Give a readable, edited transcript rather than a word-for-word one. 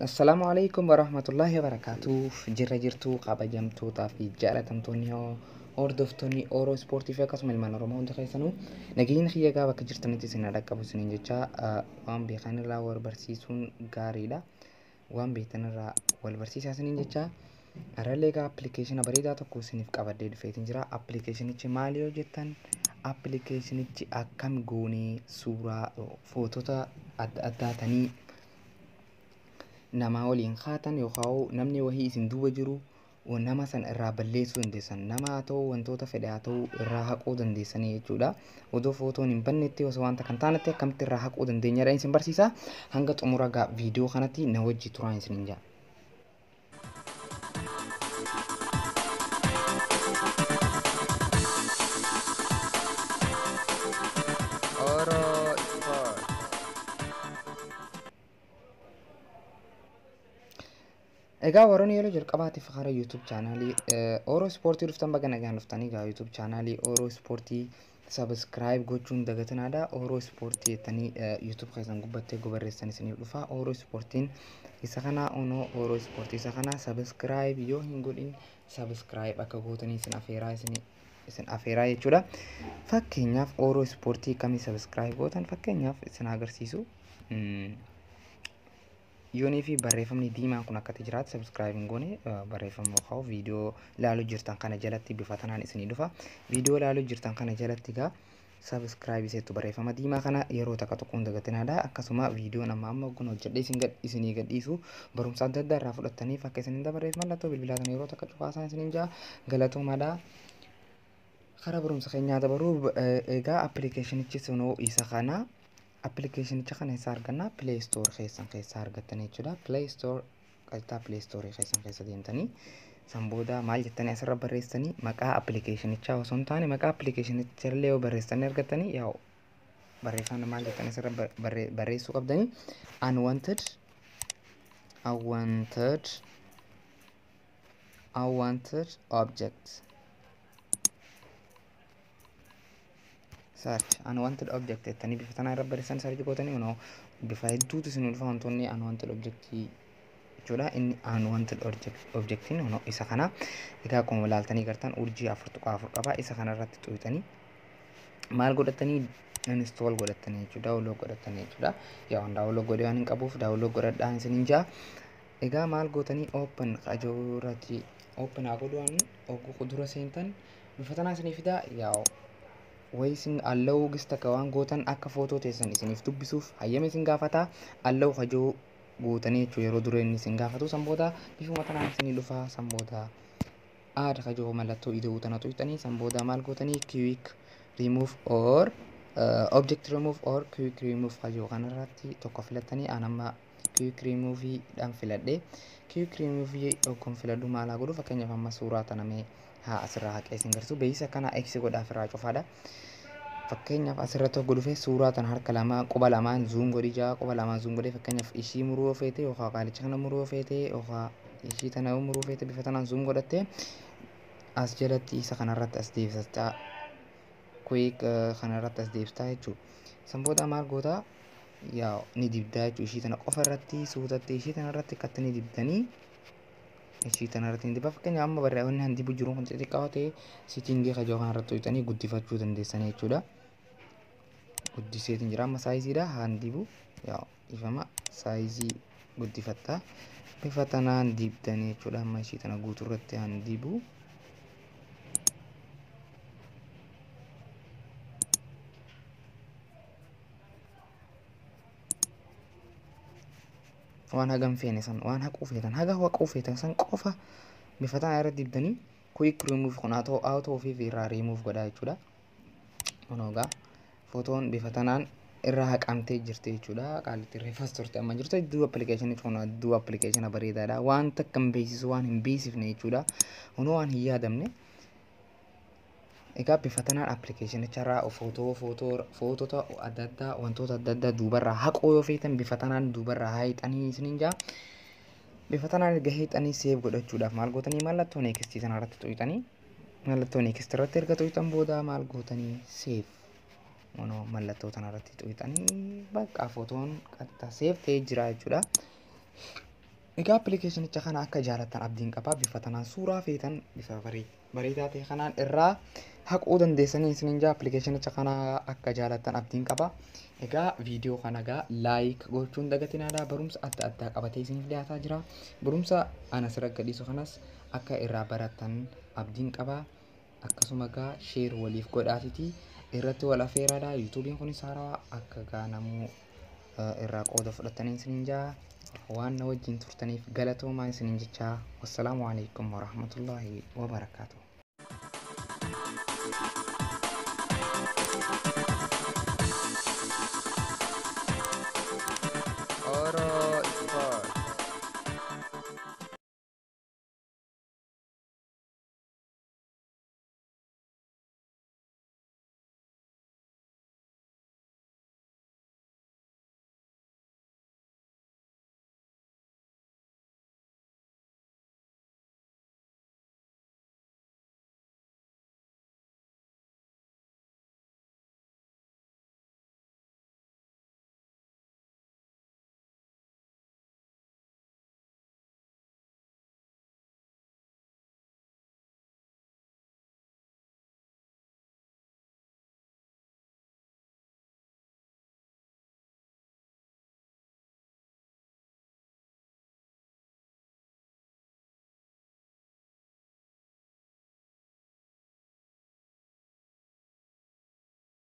Assalaamu alaikum warahmatullahi wabarakatuh. Jirra jirtuu kabajamtootaa fi jaalatamtoonni hordoftoonni Oro Ispoortii fi akkasuma ilmaan Oromoo hundi keessanuu nageenya kiyya gaa bakka jirtanitti isin dhaqqabu isiniin jecha, waan beekan irraa wal barsiisuun gaariidha. Waan beektan irraa wal barsiisaa isiniin jecha. Har'allee egaa appilikeeshina bareedaa tokko isiniif qabadhee dhufeetiin jira. Appilikeeshinichi maali yoo jettan, appilikeeshinichi akkam goonee suuraa footota adda addaa tanii namaa waliin kaatan yookaan namni wahii isin duuba jiru nama san irraa balleessuu dandeessan, nama haa ta'u wantoota fedhe haa ta'u irraa haquu dandeessanii jechuudha. Odoo footoon hin bannetti, osoo wanta kan taanetti akkamitti irraa haquu dandeenyadha isin barsiisa. Hanga xumura viidiyoo kanatti na wajji turaan isiniin jedha. Oro Sport. Egaa warroonni yeroo jalqabaatiif karaa YouTube chaanaalii Oro Ispoortii dhuftan, baga nagaan dhuftanii. Egaa YouTube chaanaalii Oro Ispoortii subscribe gochuun dagatinaadha. Oro Ispoortii jettanii YouTube keessan gubbattee barreessan isiniif dhufa. Oro Ispoortiin isa kana, onoo Oro Ispoortii isa kana subscribe yoo hin godhin subscribe akka gootanii isin afeeraa jechuudha. Fakkeenyaaf Oro Ispoortii kamii subscribe gootan fakkeenyaaf isin agarsiisu. Yoonii fi barreeffamni diimaan kun akkatti jiraatu subscribe hin goone, barreeffama yookaan viidiyoo ilaaluu jirtan kana jalatti bifa tanaan isinii dhufa. Viidiyoo ilaaluu jirtan kana jalatti egaa subscribe iseettu barreeffama diimaa kana yeroo takka tokkoon dagatinaadha. Akkasuma viidiyoon amma amma kun hojjedhee isin isinii gadhiisu barumsa adda addaa irraa fudhattaniif akka isin hin dabarreef mallattoo bilbilaa kana yeroo takka cuqaasaa isiniin jaa, galatoomaadha. Karaa barumsa keenyaa dabaruu, egaa appilikeeshinichi sunoo isa kana. Appilikeeshinicha kana eessa arganna? Play Store keessan keessaa argattan jechuudha. Play Store qaxxaa Play Store keessan keessa deemtanii, san booda maal jettanii asirra barreessanii, maqaa appilikeeshinichaa osoo hin taane, maqaa appilikeeshinichaa illee yoo barreessanii argattanii, yaa'u barreeffama maal jettanii asirra barreessuu qabdanii, unwanted object search, unwanted object jettanii bifa tanaa irra barreessan search gootanii, kunoo bifa hedduutu isin dhufa wantoonni unwanted object jechuudha. Inni unwanted objectiin kunoo isa kana. Egaa akkuma ilaaltanii gartan urjii 4.4 qaba. Isa kana irratti xuqxanii maal godhatanii, install godhatanii jechuudha, download godhatanii jechuudha. Yaa download godhee waan hin qabuuf download godhadhaan isiniin jaa. Egaa maal gootanii, open qajoorratti open haa godhuun ogguu dura seentan bifa tanaa isinii fidaa. Yaa wayi isin allow gis takka waan gootan akka footoo teessan isiniif dubbisuuf hayyama isin gaafata. Allow hajoo gootanii jechuudha yeroo dura inni isin gaafatu. San booda bifuma tanaan isinii dhufa. San booda add hajoo mallattoo ida'uu tana tuqxanii, san booda maal gootanii, quick remove or object remove or quick remove hajoo kanarratti tokko filattanii, an amma quick remove dhaan filadhe. Quick remove yookaan filadhu maal haa godhu? Fakkeenyaaf amma suuraa tana mee haa asirraa haqee isin garsiisu. Beeksisa kana X godhaaf irraa cufaadha. Fakkeenyaaf asirratti hoggu dhufee suuraa tana harka lamaa quba lamaan zoom godhi jaa, quba lamaan zoom godhee, fakkeenyaaf ishii muruu yoo feete yookaan qaalicha kana muruu yoo feete yookaan ishii tana yoo muruu feete, bifa tanaan zoom godhatte as jalatti isa kanarratti as deebistaa, quick kanarratti as deebistaa jechuudha. San booda maal gootaa? Yaa ni dibdaa jechuudha. Ishii tana qofa irratti suutatti ishii tana irratti akkatti ni dibdanii, ishii tana irratti ni dibaa. Fakkeenyaaf amma barreeffamni han dibu jiru kun xixiqqaa ta'e, setting kajoo kanarratti hojjetanii guddifachuu dandeessanii jechuudha. Guddiseetiin jira amma saayiziidha haan dibu, yaa ifama saayizii guddifatta, bifa tanaan dibdanii jechuudha. Amma ishii tana guutuu irratti haan dibu. Waan hagam feene san, waan haquu feetan, haga haquu feetan san qofa bifa tanaa irratti dibdanii, quick remove kun auto auto ofii irraa remove godhaa jechuudha. Kunoo egaa footoon bifa tanaan irraa haqamtee jirti jechuudha. Qaalitti reefas turte amma jirtu. Hedduu appilikeeshinii kun hedduu appilikeeshina bareedaadha. Waan takka hin beeksisu, waan hin beeksifne jechuudha. Kunoo waan hin yaadamne. Egaa bifa tanaan appilikeeshinicharraa footoo footoo footota adda addaa, wantoota adda addaa duubarraa haquu yoo feetan bifa tanaan duubarraa haayixanii isiniin jaa. Bifa tanaan erga hiixanii save godhachuudhaaf maal gootanii, mallattoo next sanarratti tuqxanii, mallattoo next irratti erga tuqxan booda maal gootanii, save kunoo mallattoo tanarratti tuqxanii, bakka footoon qaxxa save ta'ee jira jechuudha. Egaa appilikeeshinicha kana akka jaalattan abdiin qaba. Bifa tanaan suuraa feetan bifa bareedaa ta'e kanaan irraa haquu dandeessanii isiniin jaa. Appilikeeshinicha kana akka jaalattan abdiin qaba. Egaa viidiyoo kana egaa like gochuun dagatinaadha. Barumsa adda addaa qabatee isiniif dhiyaataa jira. Barumsa ana asirra gadhiisu kanas akka irraa barattan abdiin qaba. Akkasuma egaa share waliif godhaatiti irratti wal afeeraadha. Yuutuubiin kunis haarawaa akka egaa namuu irraa qooda fudhatanii isiniin jaa. Waan na wajjin turtaniif galatoomaa isiniin jechaa. Wassalaamu alaikum warahmatullaahi wabarakaatuh.